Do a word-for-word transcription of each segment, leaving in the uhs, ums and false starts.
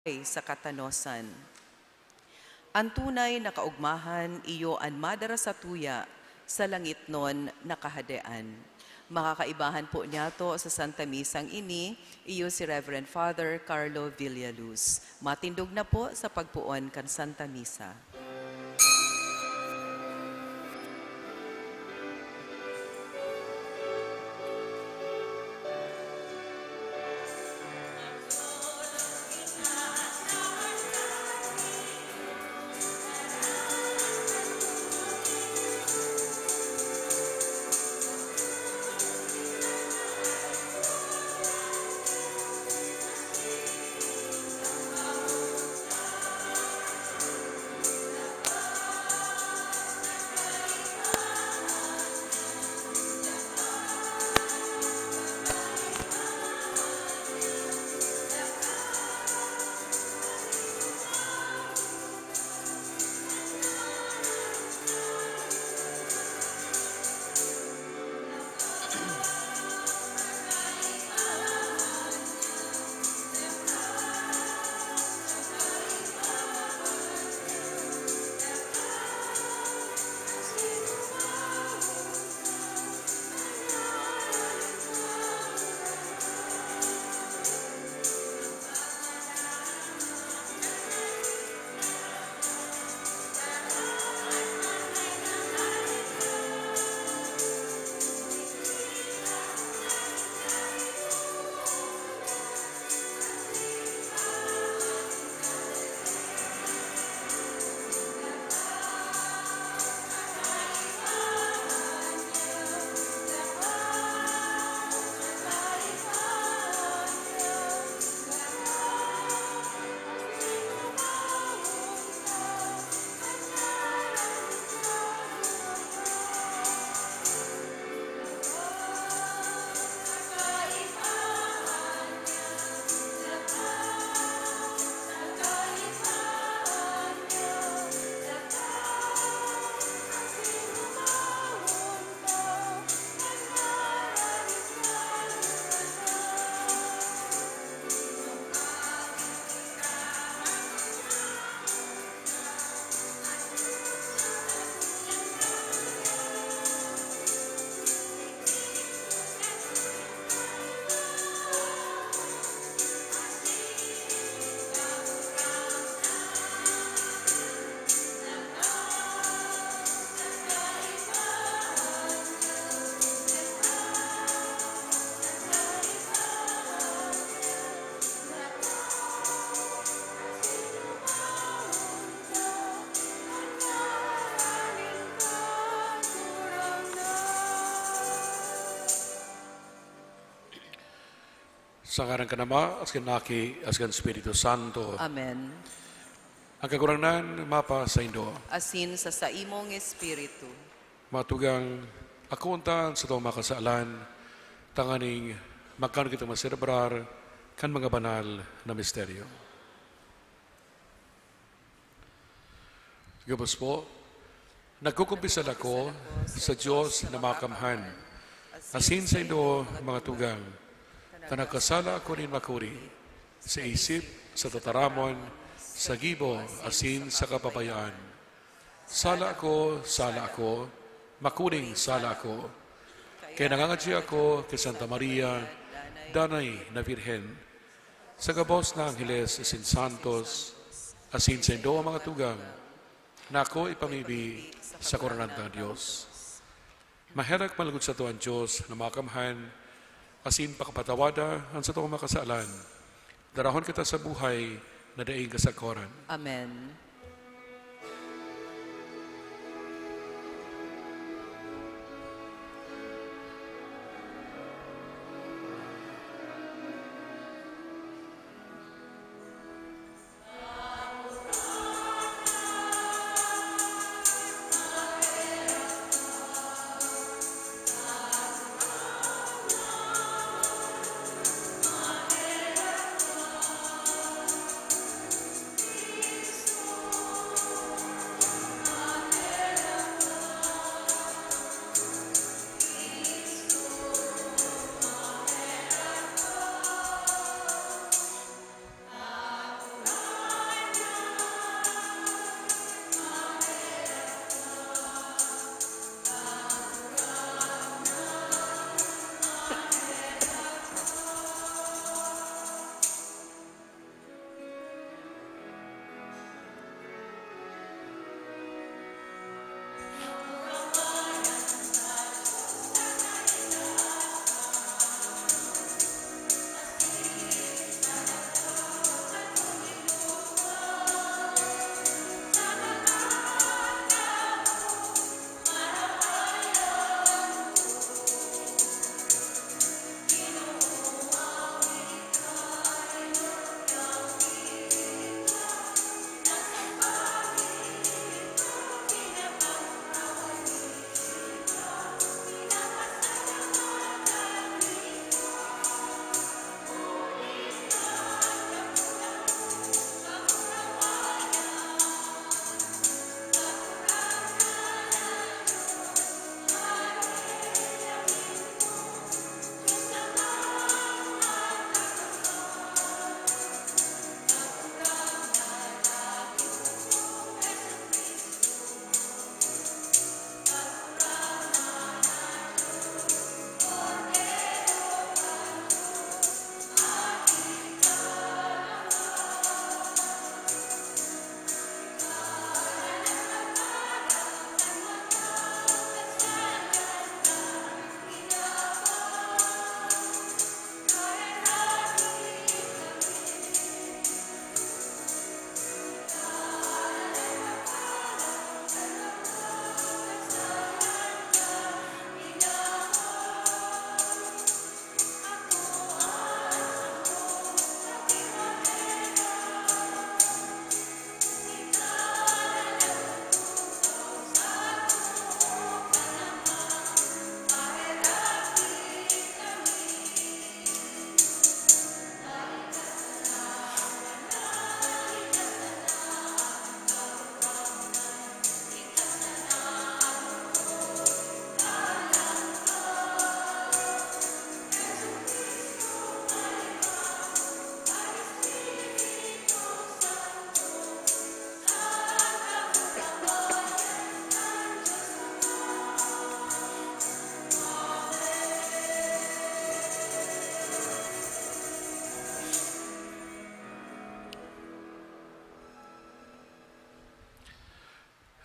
sa katanosan. An tunay na kaogmahan iyo an madara satuya sa langitnon na Kahadean. Makakaibahan po niyato sa Santa Misang ini, iyo si Reverend Father Carlo Villaluz. Matindog na po sa pagpoon kan Santa Misa. Sa ngaran kan Ama, asin kan Aki, asin kan Espiritu Santo. Amen. Ang Kagurangnan mapasaindo. Asin sa saimong espiritu. Mga tugang, akoon ta an satong mga kasalan, tanganing magkaon kita maserebrar kan mga banal na misteryo. Gabos po, nagkukumpisal ako sa Dios na Makamhan, asin saindo, mga tugang, ta nagkasala ako nin makuri, sa isip, sa tataramon, sa gibo, asin sa kapabayaan. Sala ako, sala ako, makuring sala ako. Kaya nangangadya ako ki Santa Maria, Danay na Birhen, sa gabos na angheles asin santos, asin saindo, mga tugang, na ako ipamibi sa koronan kan Dios. Maherak man logod sato an Dios na Makamhan, asin pakapatawada an satong mga kasalan. Darahon kita sa buhay na daing kasagkoran. Amen.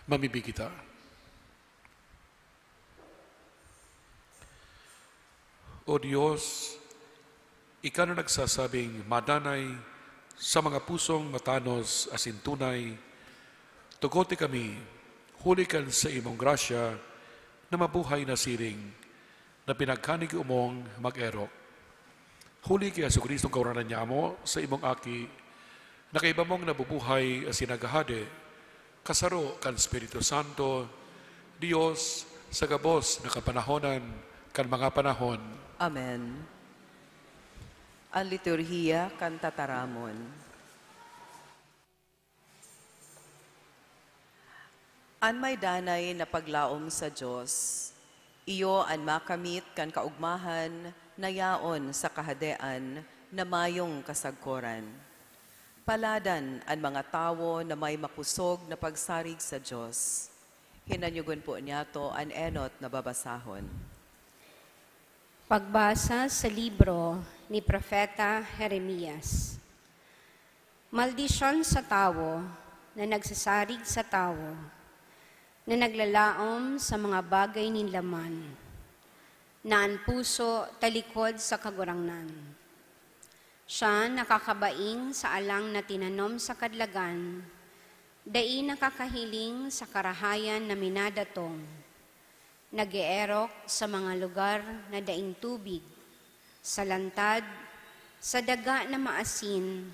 Mamibi kita. O Dios, ika na nagsasabing madanay sa mga pusong matanos asin tunay, tugoti kami, huli kan sa imong grasya, na mabuhay na siring, na pinagkanig umong mag-erok. Huli ki Jesu-Cristong Kagurangnan nyamo, sa imong Aki, na kaiba mong nabubuhay asin naghahade, kasaro kan Espiritu Santo, Dios, sa gabos na kapanahonan kan mga panahon. Amen. An liturhiya kan tataramon. An may danay na paglaom sa Dios, iyo an makamit kan kaogmahan na yaon sa Kahadean na mayong kasagkoran. Paladan an mga tawo na may makosog na pagsarig sa Dios. Hinanyogon po niyato an enot na babasahon. Pagbasa sa libro ni Propeta Jeremias. Maldisyon sa tawo na nagsasarig sa tawo, na naglalaom sa mga bagay nin laman, na an puso talikod sa Kagurangnan. Siya nakakabaing sa alang na tinanom sa kadlagan, dai nakakahiling sa karahayan na minadatong. Nag-eerok sa mga lugar na daing tubig, sa lantad, sa daga na maasin,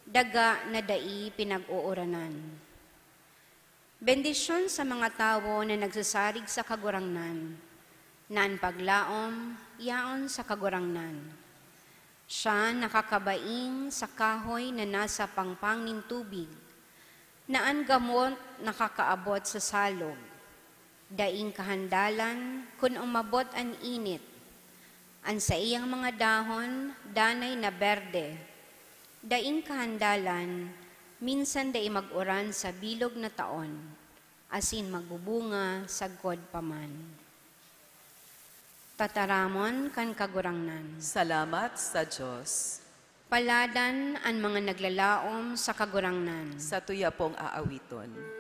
daga na dai pinag-ooranan. Bendisyon sa mga tawo na nagsasarig sa Kagurangnan, na an paglaom yaon sa Kagurangnan. Siya nakakabaing sa kahoy na nasa pangpang nin tubig, na an gamot nakakaabot sa salog. Daing kahandalan kun umabot an init. An saiyang mga dahon danay na berde. Daing kahandalan, minsan dai mag-uran sa bilog na taon, asin magbubunga sagkod pa man. Tataramon kan Kagurangnan. Salamat sa Dios. Paladan an mga naglalaom sa Kagurangnan. Satuya pong aawiton.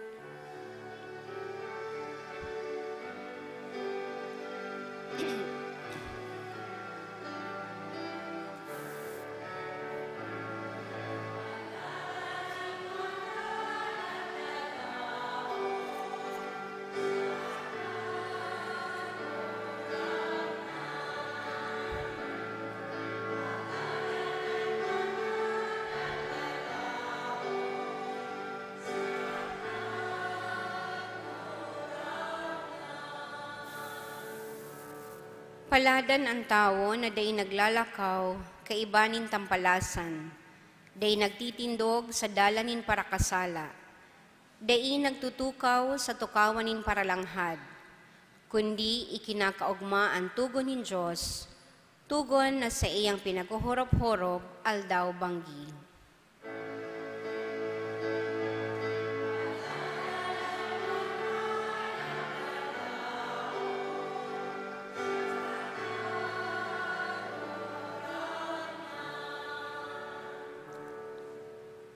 Paladan an tawo na dai naglalakaw kaiba nin tampalasan, dai nagtitindog sa dalan nin parakasala, dai nagtutukaw sa tukawan nin paralanghad, kundi ikinakaogma an togon nin Dios, togon na saiyang pinaghohorop-horop aldaw-banggi.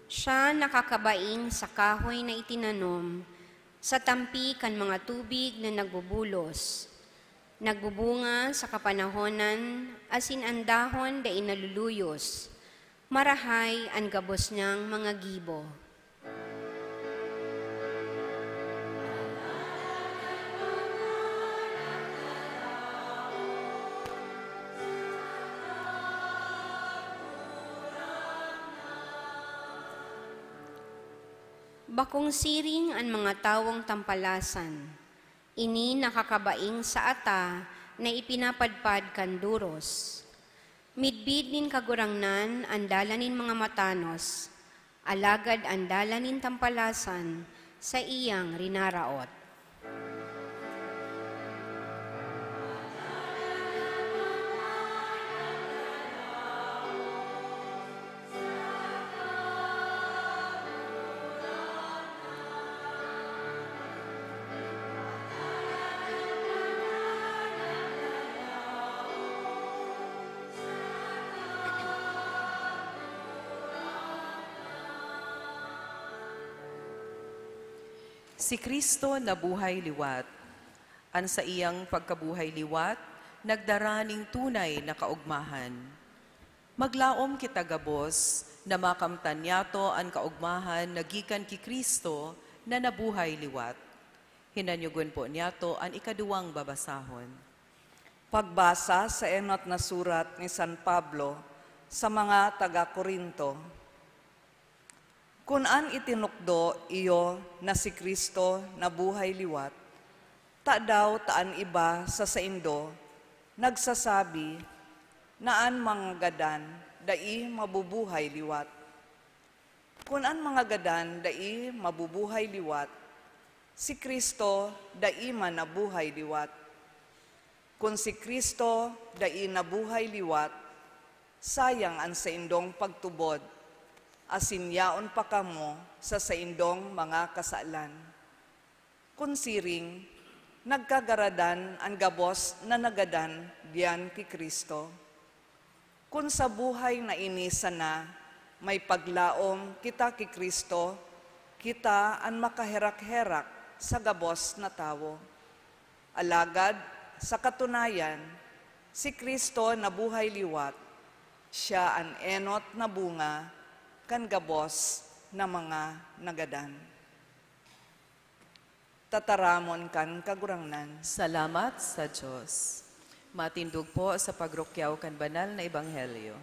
Siya nakakabaing sa kahoy na itinanom sa tampi kan mga tubig na nagbubulos, nagbubunga sa kapanahonan, asin an dahon dai naluluyos, marahay an gabos niyang mga gibo. Bakong siring an mga tawong tampalasan. Ini nakakabaing sa ata na ipinapadpad kan doros. Midbid nin Kagurangnan an dalan nin mga matanos, alagad an dalan nin tampalasan saiyang rinaraot. Si Cristo nabuhay liwat. An saiyang pagkabuhay liwat nagdara nin tunay na kaogmahan. Maglaom kita gabos na makamtan niyato an kaogmahan na gikan ki Cristo na nabuhay liwat. Hinanyogon po niyato an ikaduwang babasahon. Pagbasa sa enot na surat ni San Pablo sa mga taga Corinto. Kun an itinukdo iyo na si Cristo nabuhay liwat, tadaw ta an iba sa saindo nagsasabi na an mga gadan dai mabubuhay liwat? Kun an mga gadan dai mabubuhay liwat, si Cristo dai man nabuhay liwat. Kun si Cristo dai nabuhay liwat, sayang an saindong pagtubod, asin yaon pa kamo sa saindong mga kasalan. Kun siring, nagkagaradan an gabos na nagadan diyan ki Cristo. Kun sa buhay na ini sana may paglaom kita ki Cristo, kita an makaherak-herak sa gabos na tawo. Alagad, sa katunayan, si Cristo nabuhay liwat, siya an enot na bunga kan gabos na mga nagadan. Tataramon kan Kagurangnan. Salamat sa Diyos. Matindog po sa pagrukyaw kan banal na ebanghelyo.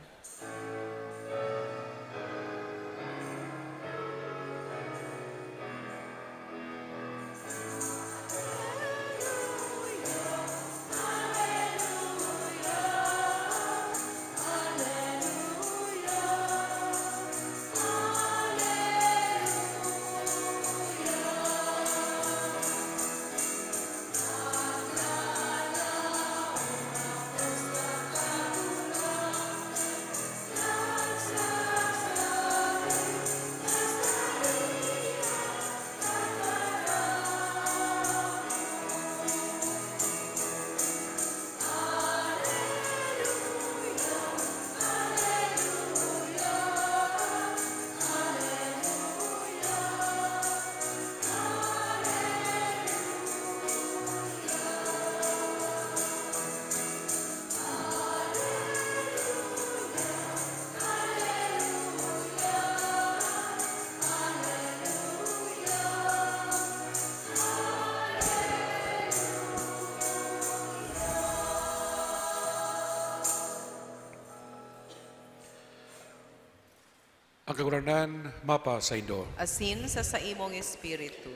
Ang Kagurangnan mapasaindo. Asin sa saimong espiritu.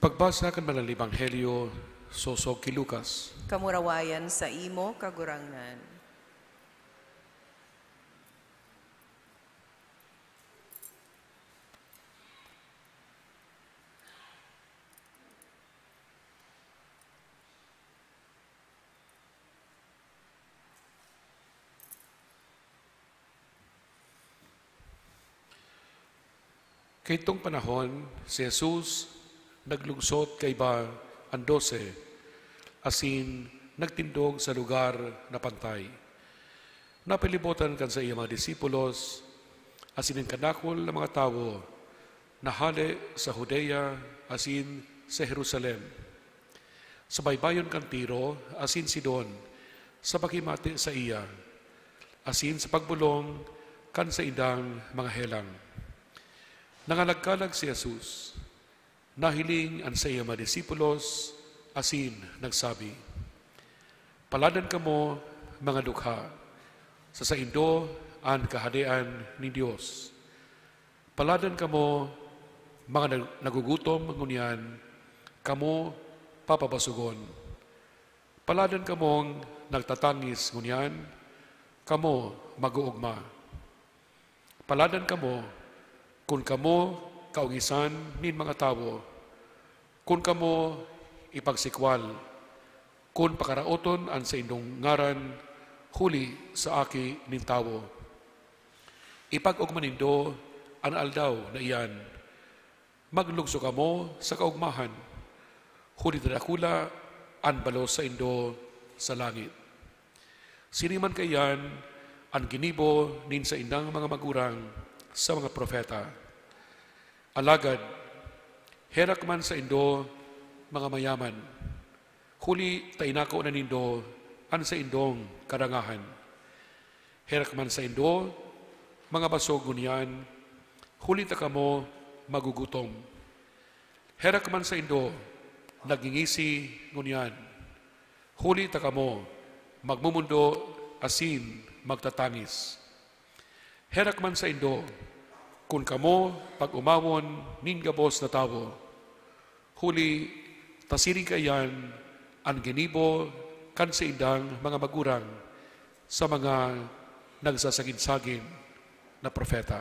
Pagbasa kan Banal na Ebanghelyo sosog ki Lucas. Kamurawayan saimo, Kagurangnan. Kaidtong panahon, si Jesus naglugsot kaiba an dose, asin nagtindog sa lugar na pantay. Napalibotan kan saiyang mga disipulos asin nin kadakul na mga tawo na hale sa Judea asin sa Jerusalem, sa baybayon kan Tiro asin Sidon, sa pakimati saiya, asin sa pagbolong kan saindang mga helang. Nangalagkalag si Jesus, nahiling an saiyang mga disipulos, asin nagsabi, "Paladan kamo, mga dukha, sa saindo an Kahadean nin Dios. Paladan kamo, mga nag-, nagugutom, ngunyan kamo papabasogon. Paladan kamong nagtatangis, ngunyan kamo mag-oogma. Paladan kamo, kun kamo kaogisan nin mga tawo, kun kamo ipagsikwal, kun pakaraoton an saindong ngaran huli sa Aki nin Tawo. Ipag-ogma nindo an aldaw na iyan. Maglugso kamo sa kaogmahan, huli ta dakula an balos saindo sa langit. Siring man kaiyan an ginibo nin saindang mga magurang sa mga propeta. Alagad, Herak man saindo, mga mayaman, huli ta inako na nindo an saindong karangahan. Herak man saindo, mga basog ngunyan, huli ta kamo magugutom. Herak man saindo, nagngingisi ngunyan, huli ta kamo magmumundo asin magtatangis. Herak man saindo, kun kamo pag-omawon nin gabos na tawo, huli ta siring kaiyan an ginibo kan saindang mga magurang sa mga nagsasagin-sagin na propeta.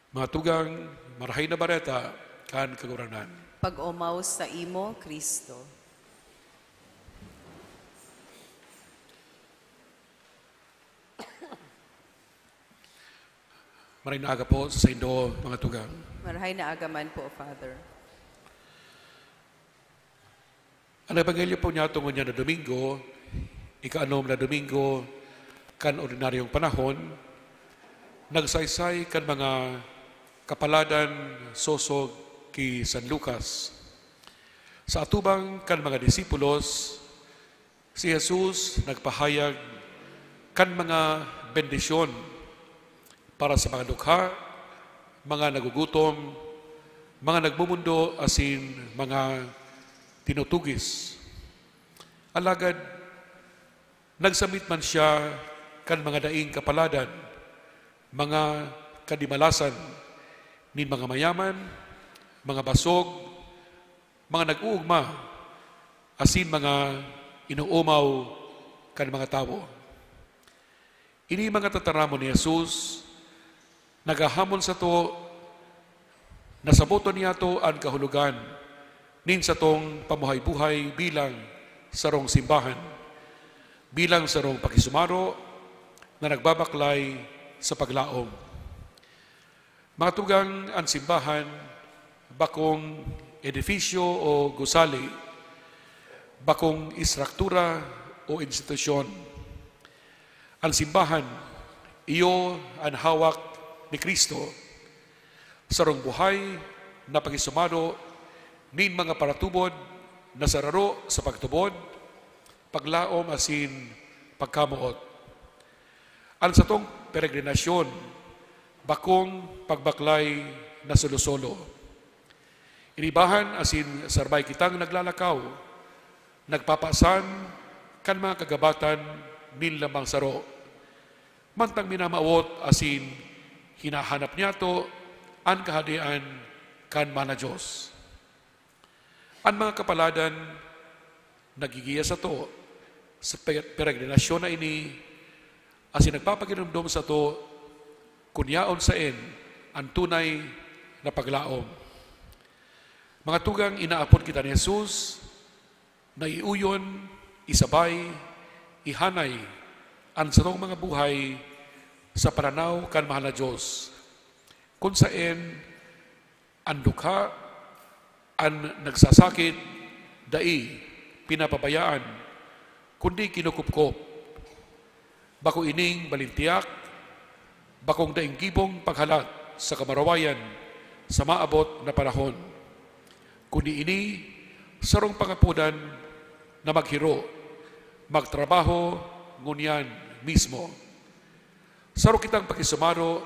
Mga tugang, Marahay na Bareta kan Kagurangnan. Pag-omaw saimo, Cristo. Maray na aga po sa saindo, mga tugang. Marahay na aga man po, Father. Ang ebanghelyo po niyato ngunyan na Domingo, ika-anom na Domingo kan ordinaryong panahon, nagsaysay kan mga kapaladan sosog ki San Lucas. Sa atubang kan mga disipulos, si Jesus nagpahayag kan mga bendisyon para sa mga dukha, mga nagugutom, mga nagmumundo asin mga tinutugis. Alagad nagsamit man siya kan mga daing kapaladan, mga kadimalasan nin mga mayaman, mga basog, mga nag-oogma, asin mga inoomaw kan mga tawo. Ini mga tataramon ni Jesus naghahamon sato na saboton niyato an kahulogan nin satong pamuhay-buhay bilang sarong simbahan, bilang sarong pakisumaro na nagbabaklay sa paglaom. Mga tugang, an simbahan bakong edifisyo o gusali, bakong istruktura o institusyon. An simbahan, iyo an hawak ni Cristo, sarong buhay na pakisumaro nin mga paratubod na sararo sa pagtubod, paglaom asin pagkamoot. An satong peregrinasyon, bakong pagbaklay na solo-solo. Inibahan asin sarbay kitang naglalakaw, nagpapasan kan mga kagabatan nin lambang saro, mantang minamawot asin hinahanap niyato an Kahadean kan mahal na Dios. An mga kapaladan nagigiya sato sa pe-, peregrinasyon na ini, asin nagpapaginomdom sato kun yaon saen an tunay na paglaom. Mga tugang, inaapod kita ni Jesus na iuyon, isabay, ihanay an satong mga buhay sa pananaw kan mahal na Dios, kun saen an dukha, an nagsasakit, dai pinapabayaan, kundi kinukupkop. Bako ining balintiyak, bakong daing gibong paghalat sa kamurawayan sa maabot na panahon, kundi ini sarong pangapodan na maghiro, magtrabaho ngunyan mismo. Saro kitang pakisumaro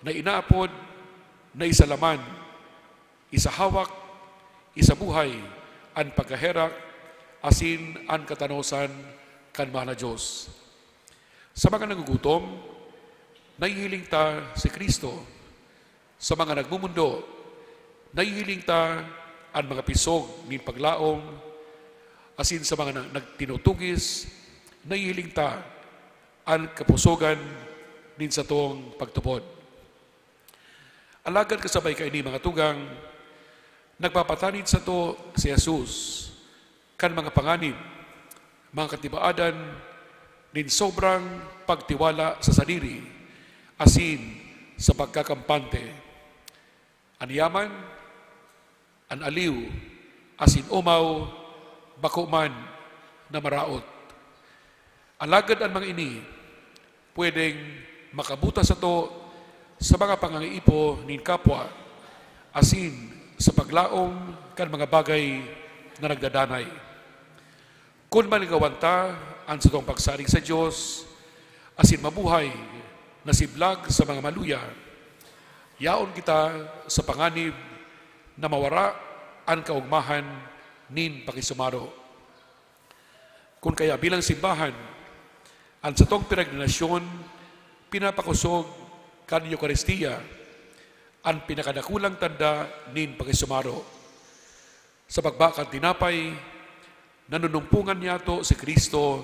na inaapod na isalaman, isahawak, isabuhay an pagkaherak asin an katanosan kan mahal na Dios. Sa mga nagugutom, nahihiling ta si Cristo. Sa mga nagmumundo, nahihiling ta an mga pisog nin paglaom, asin sa mga na-, nagtinutugis, nahihiling ta an kapusogan nin satong pagtubod. Alagad kasabay kaini, mga tugang, nagpapatanid sato si Jesus kan mga panganib, mga katibaadan nin sobrang pagtiwala sa sadiri asin sa pagkakampante. An yaman, an aliw, asin omaw, bako man na maraot. Alagad an mga ini pwedeng makabuta sato sa mga pangangaipo nin kapwa, asin sa paglaom kan mga bagay na nagdadanay. Kun malingawan ta an satong pagsalig sa Dios asin mabuhay na siblag sa mga maluya, yaon kita sa panganib na mawara an kaogmahan nin pakisumaro. Kun kaya bilang simbahan, an satong peregrinasyon pinapakosog kan Eukaristia, an pinakadakulang tanda nin pakisumaro. Sa pagba kan tinapay, nanunumpongan niyato si Cristo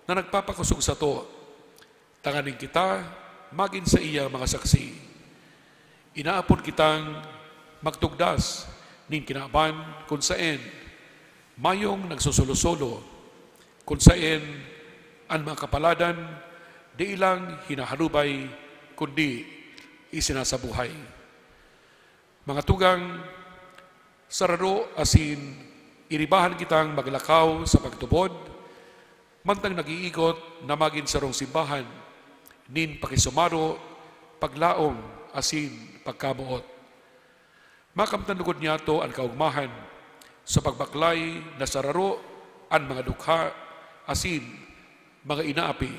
na nagpapakosog sato, tanganing kita magin saiyang mga saksi. Inaapod kitang magtugdas nin kinaban kun saen mayong nagsusolo-solo, kun saen an mga kapaladan dai lang hinaharubay, kundi isinasabuhay. Mga tugang, sararo asin iribahan kitang maglakaw sa pagtubod, mantang nag-iigot na magin sarong simbahan nin pakisumaro, paglaom, asin pagkamoot. Makamtan lugod niyato an kaogmahan sa pagbaklay na sararo an mga dukha asin mga inaapi,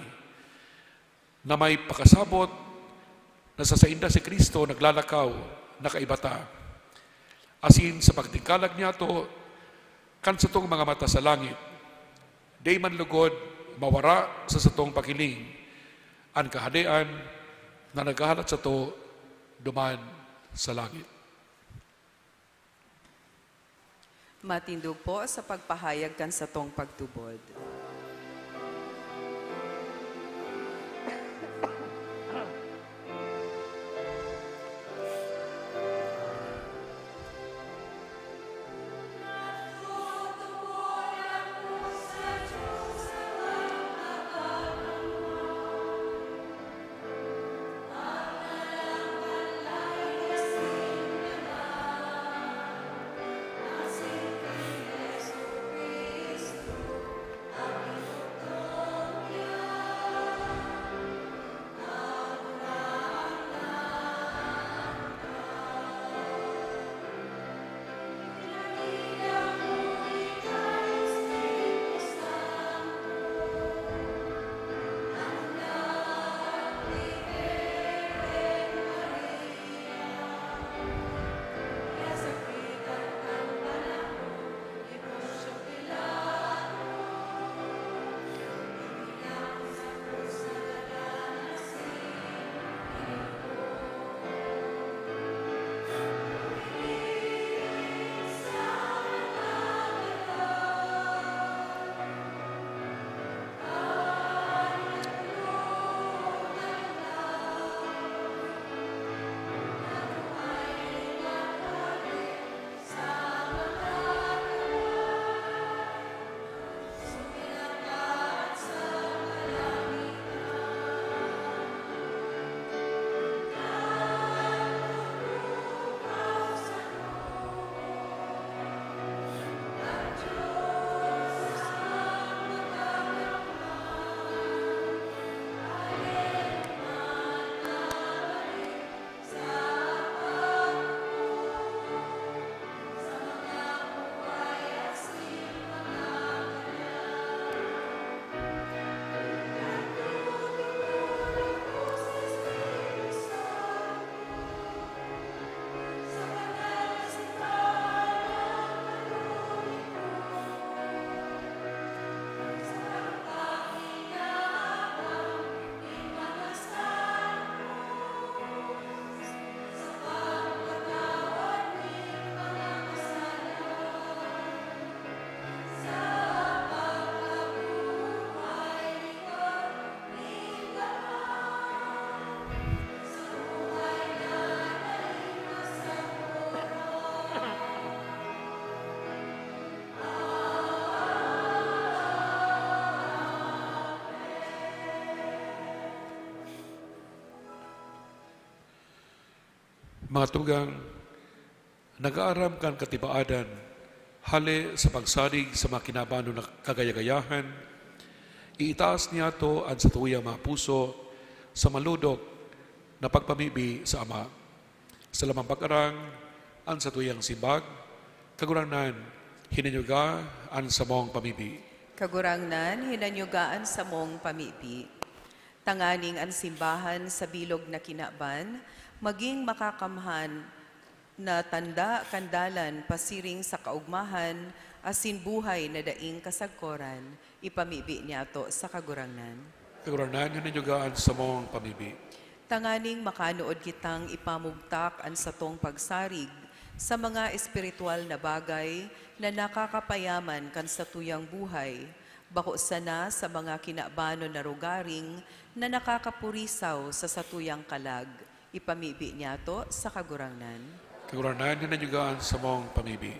na may pakasabot na sa sainda si Cristo naglalakaw na kaiba ta. Asin sa pagtingkalag niyato kan satong mga mata sa langit, dai man lugod mawara sa satong paghiling an Kahadean na naghahalat sato duman sa langit. Matindog po sa pagpahayag kan satong pagtubod. Mga tugang, nag-aaram kan katibaadan, hale sa pagsarig sa mga kinabanon na kagaya-gayahan, iitaas niyato an satuyang mga puso sa malodok na pagpamibi sa Ama. Sa lamang pag-arang, An satuyang simbag, Kagurangnan, hinanyuga an samong pamibi. Kagurangnan, hinanyuga an samong pamibi. Tanganing an simbahan sa bilog na kinaban maging makakamhan na tanda kan dalan pasiring sa kaogmahan asin buhay na daing kasagkoran, ipamibi niyato sa Kagurangnan. Kagurangnan, hinanyuga an samong pamibi. Tanganing makanood kitang ipamugtak an satong pagsarig sa mga espiritual na bagay na nakakapayaman kan satuyang buhay, bako sana sa mga kinabanon na rogaring na nakakapurisaw sa satuyang kalag, ipamibi niyato sa Kagurangnan. Kagurangnan, hinanyuga an samong pamibi.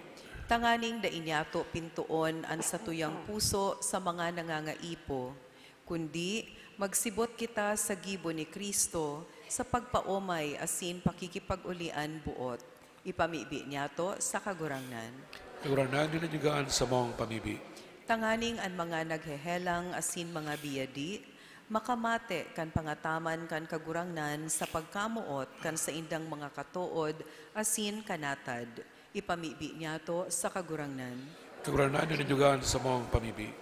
Tanganing dai niyato pintoon an satuyang puso sa mga nangangaipo, kundi magsibot kita sa gibo ni Cristo sa pagpaomay asin pakikipag-ulian buot. Ipamibi niyato sa Kagurangnan. Kagurangnan, hinanyuga an samong pamibi. Tanganing an mga naghehelang asin mga biyadi makamate kan pangataman kan Kagurangnan sa pagkamoot kan saindang mga katood asin kanatad. Ipamibi niyato sa Kagurangnan. Kagurangnan, hinanyuga an samong pamibi.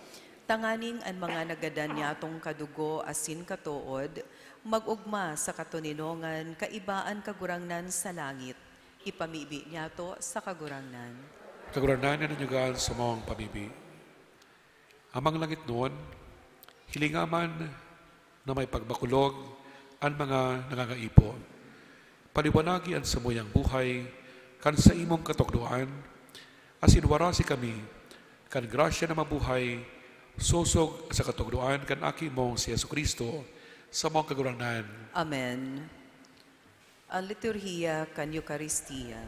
Tanganing an mga nagadan niyatong kadugo asin katood mag-ogma sa katoninongan kaiba an Kagurangnan sa langit. Ipamibi niyato sa Kagurangnan. Kagurangnan, hinanyuga an samong pamibi. Amang langitnon, hilinga man na may pagbakulog an mga nangangaipo. Paliwanagi an samuyang buhay kan saimong katukdoan, asin warasi kami kan grasya na mabuhay sosog sa katukdoan kan Aki mong si Jesu-Cristo, samong Kagurangnan. Amen. An liturhiya kan Eukaristia.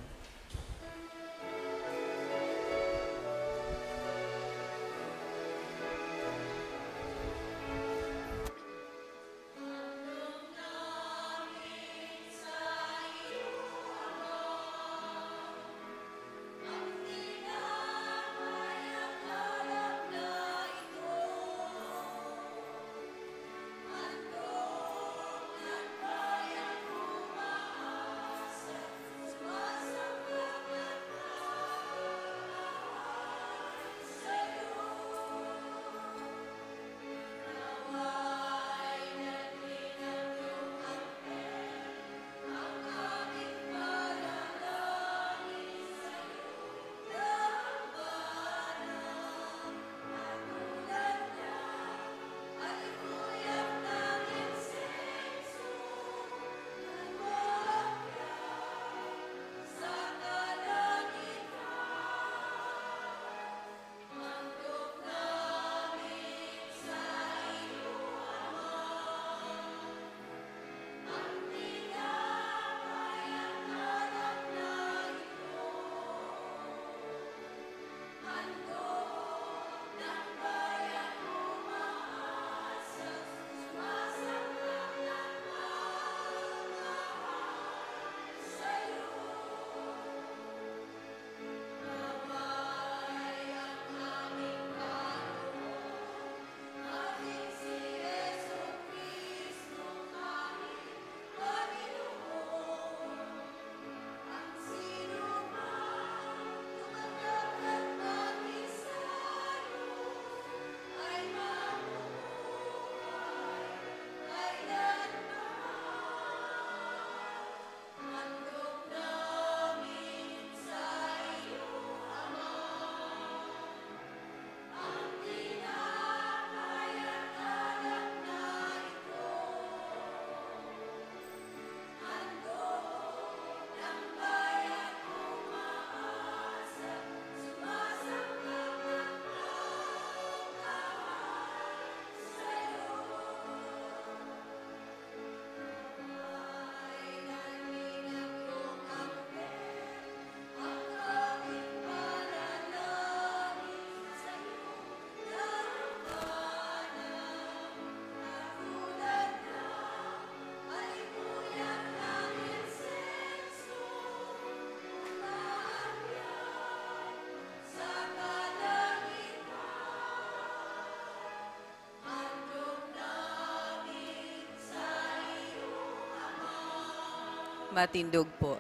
Matindog po.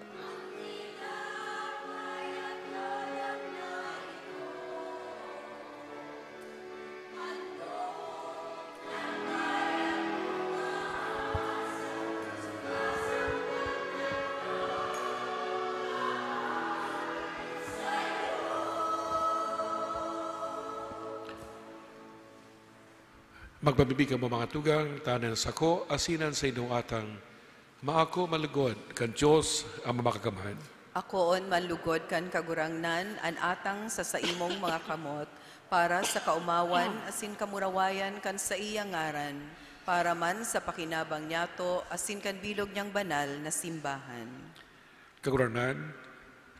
Magpabibi kamo, mga tugang, ta an sako asin an saindong atang maako man lugod kan Dios Ama Makakamhan. Akoon man lugod kan Kagurangnan an atang sa saimong mga kamot, para sa kaomawan asin kamurawayan kan saiyang ngaran, para man sa pakinabang niyato asin kan bilog niyang banal na simbahan. Kagurangnan,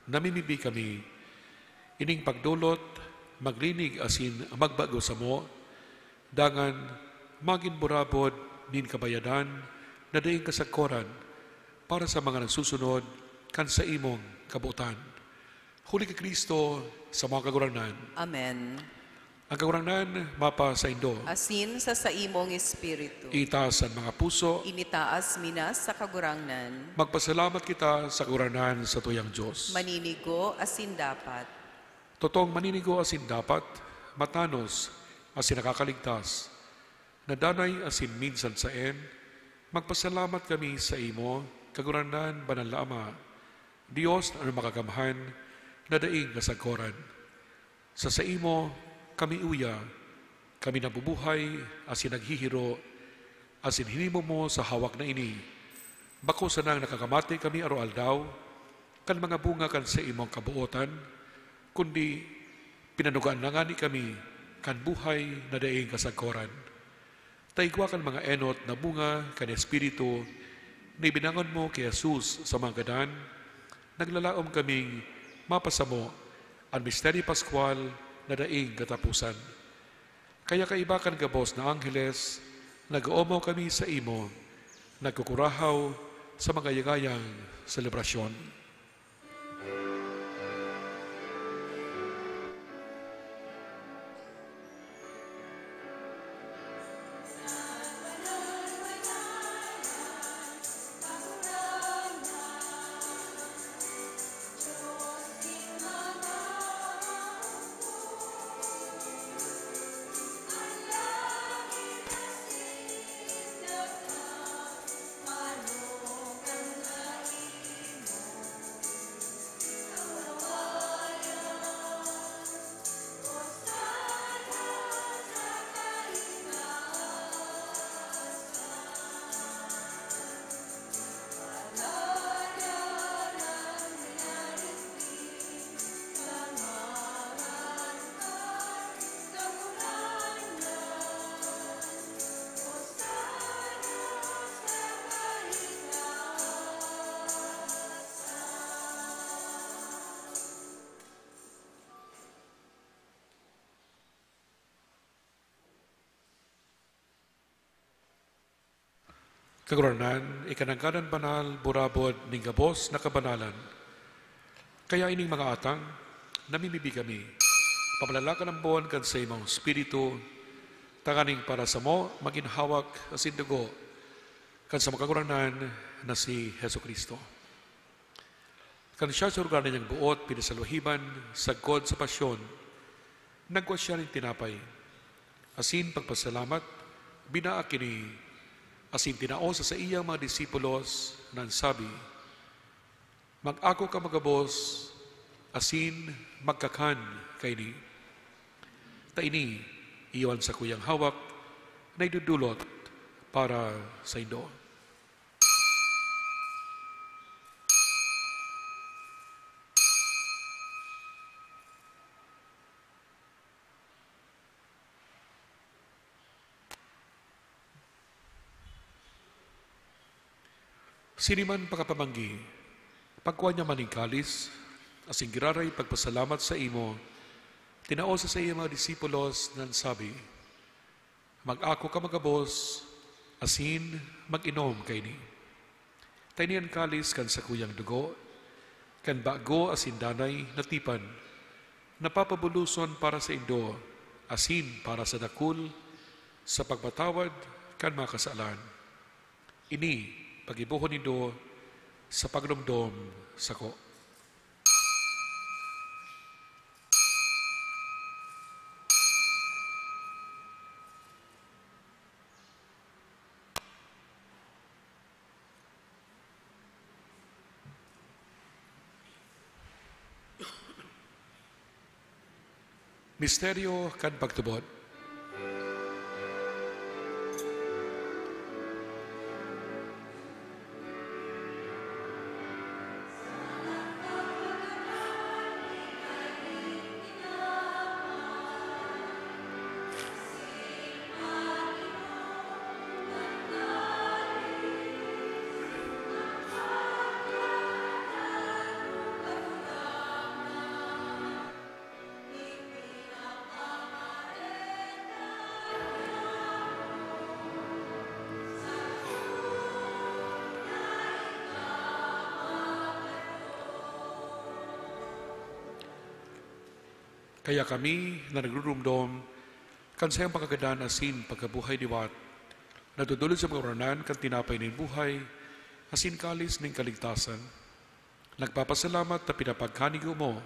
namimibi kami, ining pagdolot, maglinig asin magbago samo, dangan magin burabod nin kabayadan na daing kasagkoran para sa mga nagsusunod kan saimong kabotan. Huli ki Cristo, sa mga Kagurangnan. Amen. Ang Kagurangnan mapasaindo. Asin sa saimong espiritu. Itaas an mga puso. Initaas mi na sa Kagurangnan. Magpasalamat kita sa Kagurangnan, satuyang Dios. Maninigo asin dapat. Totoong maninigo asin dapat, matanos asin nakakaligtas. Na danay asin minsan saen, magpasalamat kami saimo, Kagurangnan, Banal na Ama, Dios na Makakamhan, na daing kasagkoran. Sa saimo kami uya, kami nabubuhay asin naghihiro, asin hinimo mo sa hawak na ini. Bako sanang nakakamate kami aroaldaw kan mga bunga kan saimong kabootan, kundi pinanugaan na ngani kami kan buhay na daing kasagkoran. Ta igwa kan mga enot na bunga kan Espiritu na ibinangon mo ki Jesus sa mga gadan, naglalaom kaming mapasamo an misteryo paskwal na daing kataposan. Kaya kaiba kan gabos na angheles, nag-oomaw kami saimo, nagkukurahaw sa mga ligayang selebrasyon. Kagurangnan, ika nanggad an banal, burabod nin gabos na kabanalan. Kaya ining mga atang, namimibi kami, pamalalakan ambon kan saimong Espiritu, tanganing para samo magin hawak asin dugo kan samong Kagurangnan na si Jesu-Cristo. Kan siya sa lugar na niyang boot pinasalwahiban sagkod sa pasyon, nagwa siya nin tinapay, asin pagpasalamat, binaak ini, asin tinao sa saiyang mga disipulos, na nagsabi, "Mag-ako kamo gabos, asin magkakan kaini. Ta ini iyo an sakuyang hawak na idodolot para saindo." Sining pakapamanggi, pagkua niya man nin kalis, asin giraray pagpasalamat saimo, tinao sa saiyang mga disipulos, na nagsabi, "Mag-ako kamo gabos, asin mag-inom kaini. Ta ini an kalis kan sakuyang dugo, kan bago asin danay na tipan, na papabuloson para saindo, asin para sa dakul, sa pagpatawad kan mga kasalan. Ini, paggibohon nindo sa pagnomdom sako." Misteryo kan pagtubod. Kaya kami na nagrurumdom kan saiyang pagkagadan asin pagkabuhay liwat, nadodolod sa mga uranan kan tinapay nin buhay asin kalis nin kaligtasan, nagpapasalamat ta pinapagkanigo mo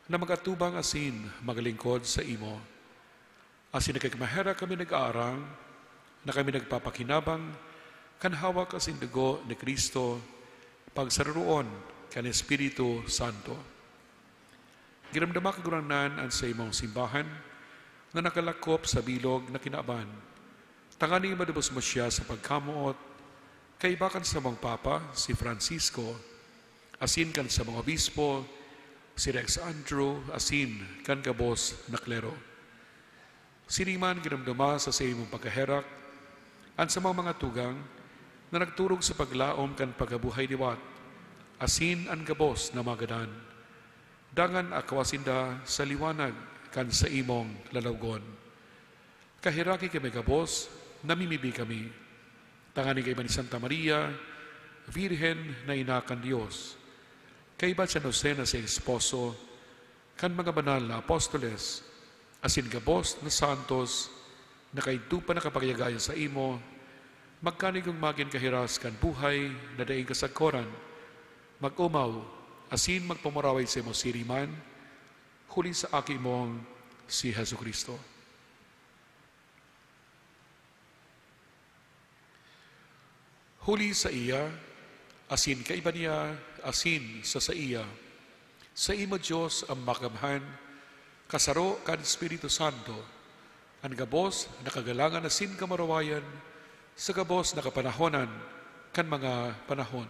na mag-atubang asin maglingkod saimo. Asin nagkakamaherak kami nag-aarang na kami nagpapakinabang kan hawak asin dugo ni Cristo, pagsaroroon kan Espiritu Santo. Giramdama, Kagurangnan, an saimong simbahan na nakalakop sa bilog na kinaban, tanganing madubos mo siya sa pagkamoot, kaiba kan samong Papa, si Francisco, asin kan samong Obispo, si Rex Andrew, asin kan gabos na klero. Siring man, giramdama sa saimong pagkaherak an samong mga tugang na nagturog sa paglaom kan pagkabuhay liwat, asin an gabos na mga gadan. Dangan akawa sinda sa liwanag kan saimong lalawgon. Kaheraki kami gabos, namimibi kami, tanganing kaiba ni Santa Maria, Birhen na ina kan Dios, kaiba San Jose na saiyang esposo, kan mga banal na apostoles, asin gabos na santos na kaidto pa nakapagayagayan saimo, magkanigong magin kahiras kan buhay na daing kasagkoran, mag-omaw asin magpamuraway saimo siring man, huli sa Aki mong si Jesu-Cristo. Huli saiya, asin kaiba niya, asin sa saiya, saimo, Dios, an Makakamhan, kasaro kan Espiritu Santo, an gabos na kagalangan asin kamurawayan sa gabos na kapanahonan kan mga panahon.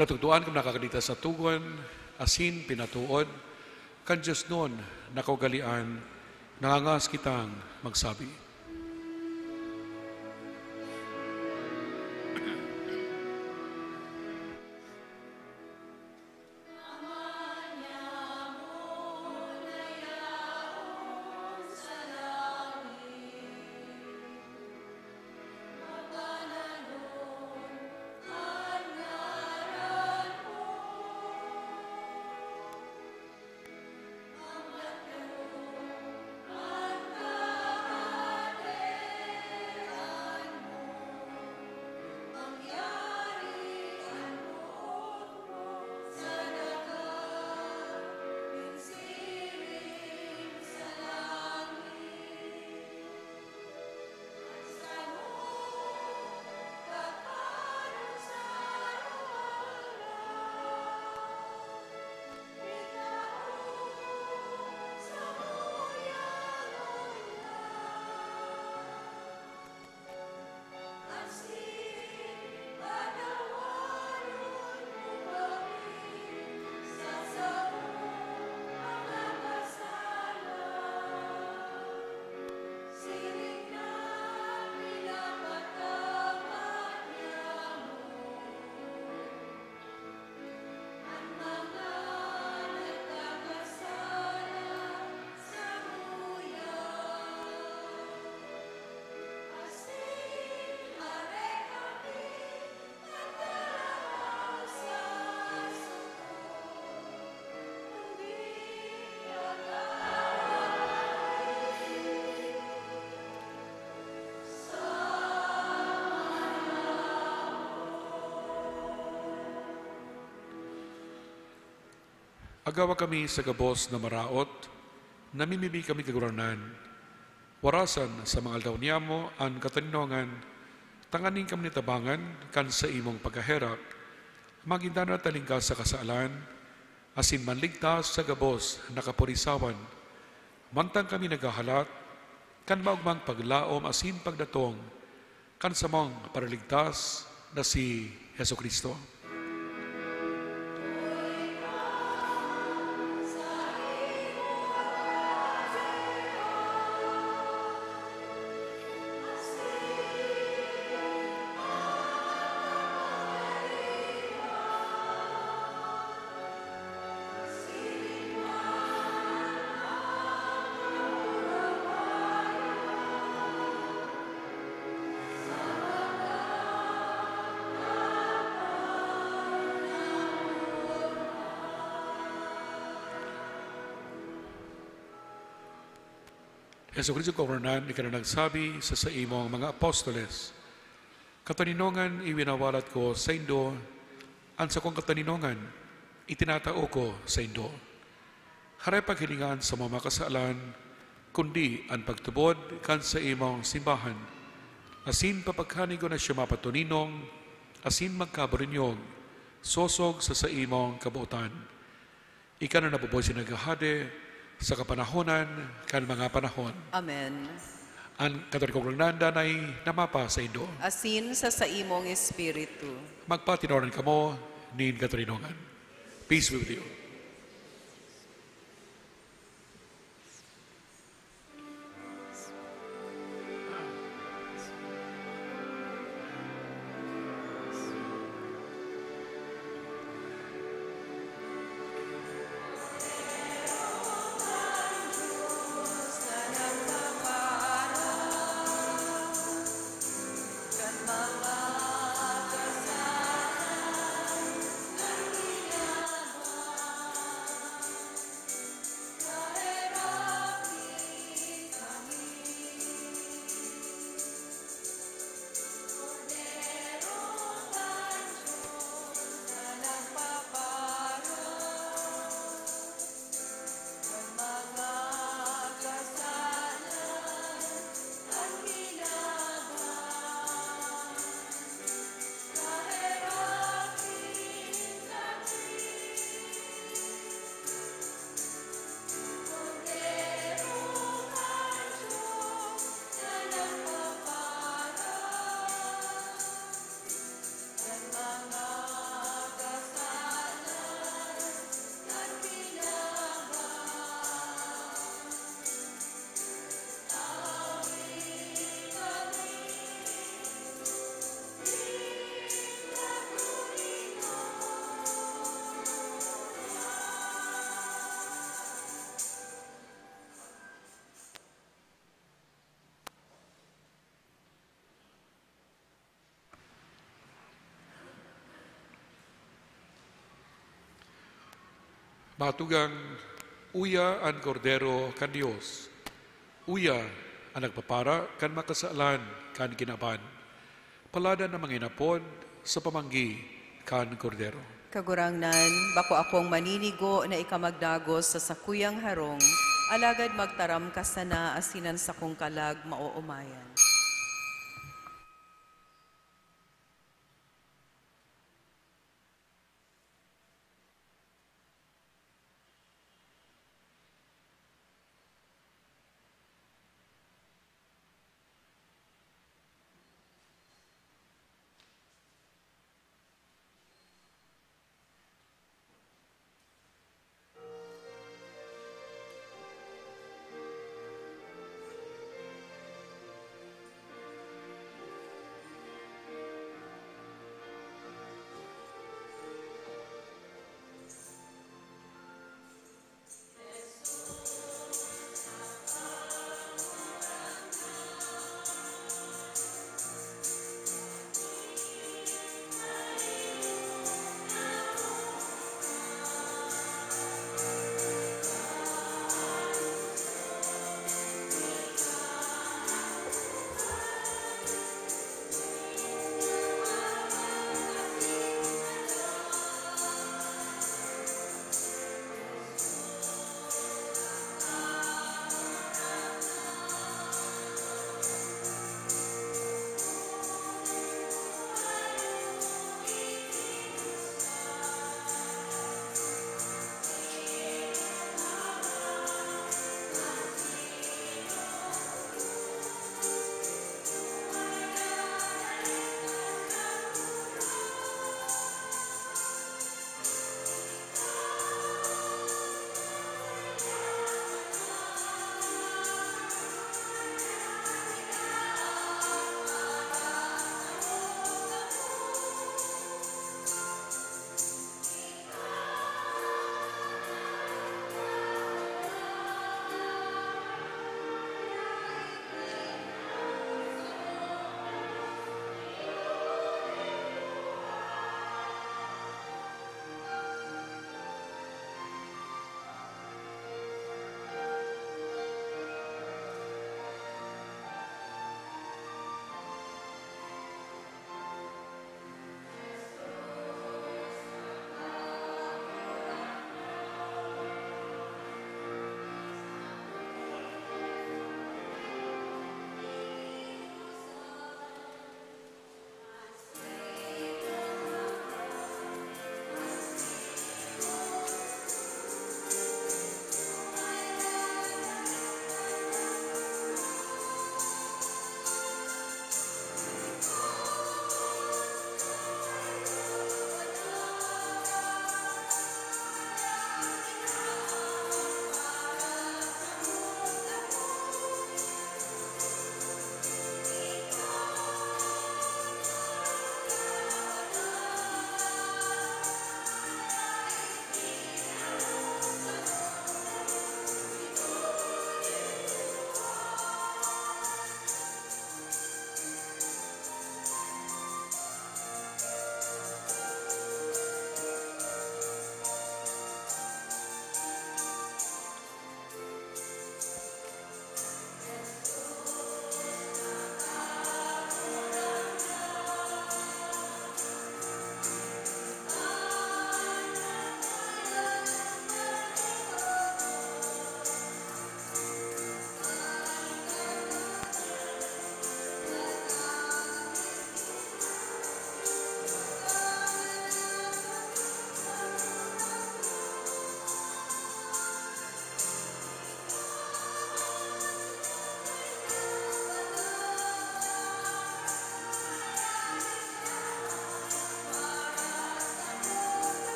Natutuan kung nakakadita sa tugon, asin pinatuod, kan diosnon na kaugalean, nangangas kitang magsabi. Agawa kami sa gabos na maraot, namimibi kami, Kagurangnan. Warasan sa mga aldaw niyamo an katoninongan, tanganing kami natabangan kan saimong pagkaherak, Magin ta na talingkas sa kasalan, asin manligtas sa gabos na kapurisawan, mantang kami naghahalat kan maogmang paglaom asin pagdatong kan samong Paraligtas na si Jesu-Cristo. Jesu-Cristo, Kagurangnan, ika na nagsabi sa saimong mga apostoles, "Katoninongan iwinawalat ko saindo, an sakong katoninongan itinatao ko saindo." Haray paghilinga an samong mga kasalan, kundi an pagtubod kan saimong simbahan, asin papagkanigon na siya mapatoninong asin magkaburinyog, sosog sa saimong kabotan. Ika na nabubuhay asin naghahade sa kapanahonan kan mga panahon. Amen. An Katolikong Lugnan danay na mapasaindo. Asin sa saimong espiritu. Magpatinoran kamo nin katoninongan. Peace be with you. Mga tugang, uya an Kordero kan Dios. Uya an nagpapara kan mga kasalan kan kinaban. Paladan an mga inapod sa pamanggi kan Kordero. Kagurangnan, bako akong maninigo na ika magdagos sa sakuyang harong, alagad magtaram ka sana asin an sakong kalag maoomayan.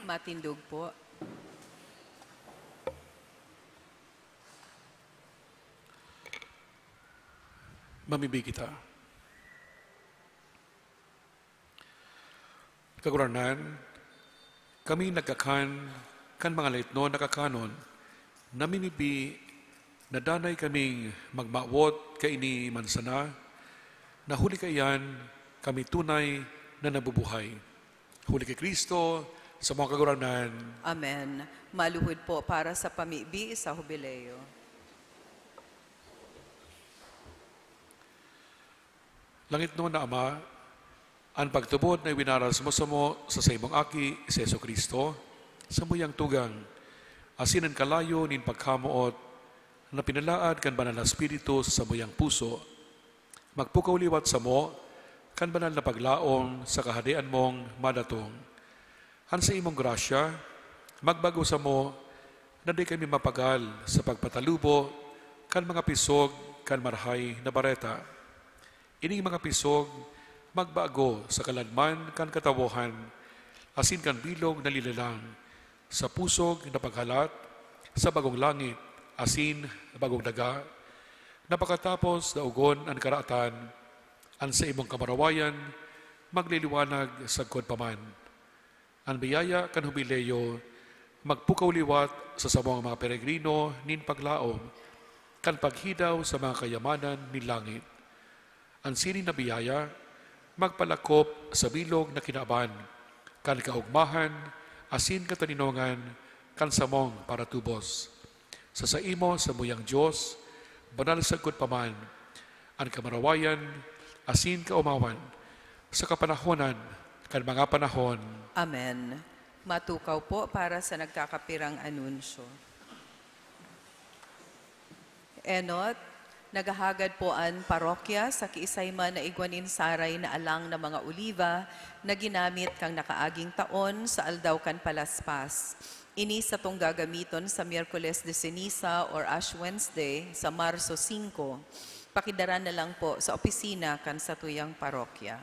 Matindog po. Mamibi kita. Kagurangnan, kami nagkakan kan mga laitnon na kakanon, namimibi na danay kaming magmawot kaini man sana, na huli kaiyan kami tunay na nabubuhay. Huli ki Cristo, sa mga Kagurangnan. Amen. Maluhod po para sa pamibi sa Hubileo. Langitnon na Ama, an pagtubod na iwinaras mo samo sa saimong Aki, si Jesu-Cristo, samuyang tugang, asin an kalayo nin pagkamoot na pinalaad kan Banal na Espiritu sa samuyang puso, magpukaw liwat samo kan banal na paglaom sa Kahadean mong madatong. An saimong grasya, magbago samo na dai kami mapagal sa pagpatalubo kan mga pisog kan Marahay na Bareta. Ining mga pisog magbago sa kaladman kan katawohan asin kan bilog na linalang, sa pusog na paghalat sa bagong langit asin bagong daga, na pakatapos daogon an karaatan, an saimong kamurawayan magliliwanag sagkod pa man. An biyaya kan Hubileo magpukaw liwat sa samong mga peregrino nin paglaom kan paghidaw sa mga kayamanan nin langit. An siring na biyaya magpalakop sa bilog na kinaban kan kaogmahan asin katoninongan kan samong paratubos. Sa saimo, samuyang Dios, banal sagkod pa man an kamurawayan asin kaomawan sa kapanahonan kan mga panahon. Amen. Matukaw po para sa nagkakapirang anunsyo. Enot, naghahagad po an parokya sa kiisay man na igwa nin saray na alang na mga oliba na ginamit kan nakaaging taon sa Aldaw kan Palaspas. Ini satong gagamiton sa Miyerkules de Ceniza or Ash Wednesday sa Marso singko. Pakidara na lang po sa opisina kan satuyang parokya.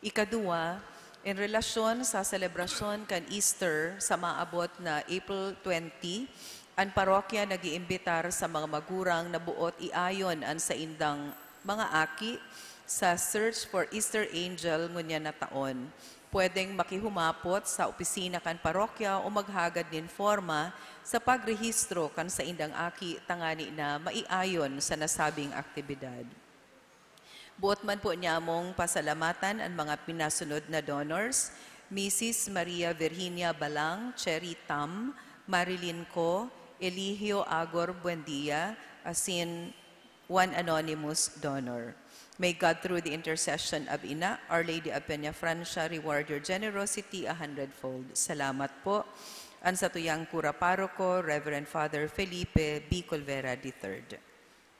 Ikaduwa, en relasyon sa selebrasyon kan Easter sa maabot na April twenty, an parokya nag-iimbitar sa mga magurang na boot iayon an saindang mga aki sa Search for Easter Angel ngunyan na taon. Pwedeng makihumapot sa opisina kan parokya o maghagad nin forma sa pagrehistro kan saindang aki tangani na maiayon sa nasabing aktibidad. Boot man po nyamong pasalamatan an mga pinasunod na donors: Misis Maria Virginia Balang, Cherry Tam, Marilyn Co, Eligio Agor Buendia, asin one anonymous donor. May God, through the intercession of Ina, Our Lady of Peñafrancia, reward your generosity a hundredfold. Salamat po. An satuyang kura paroko, Reverend Father Felipe B. Colvera the third.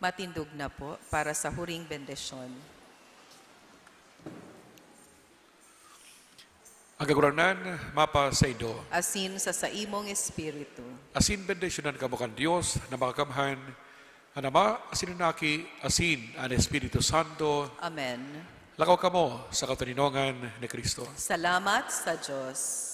Matindog na po para sa huring bendisyon. Ang Kagurangnan mapasaindo. Asin sa saimong espiritu. Asin bendisyonan kamo kan Dios na Makakamhan, an Ama, asin an Aki, asin an Espiritu Santo. Amen. Lakaw kamo sa katoninongan ni Cristo. Salamat sa Dios.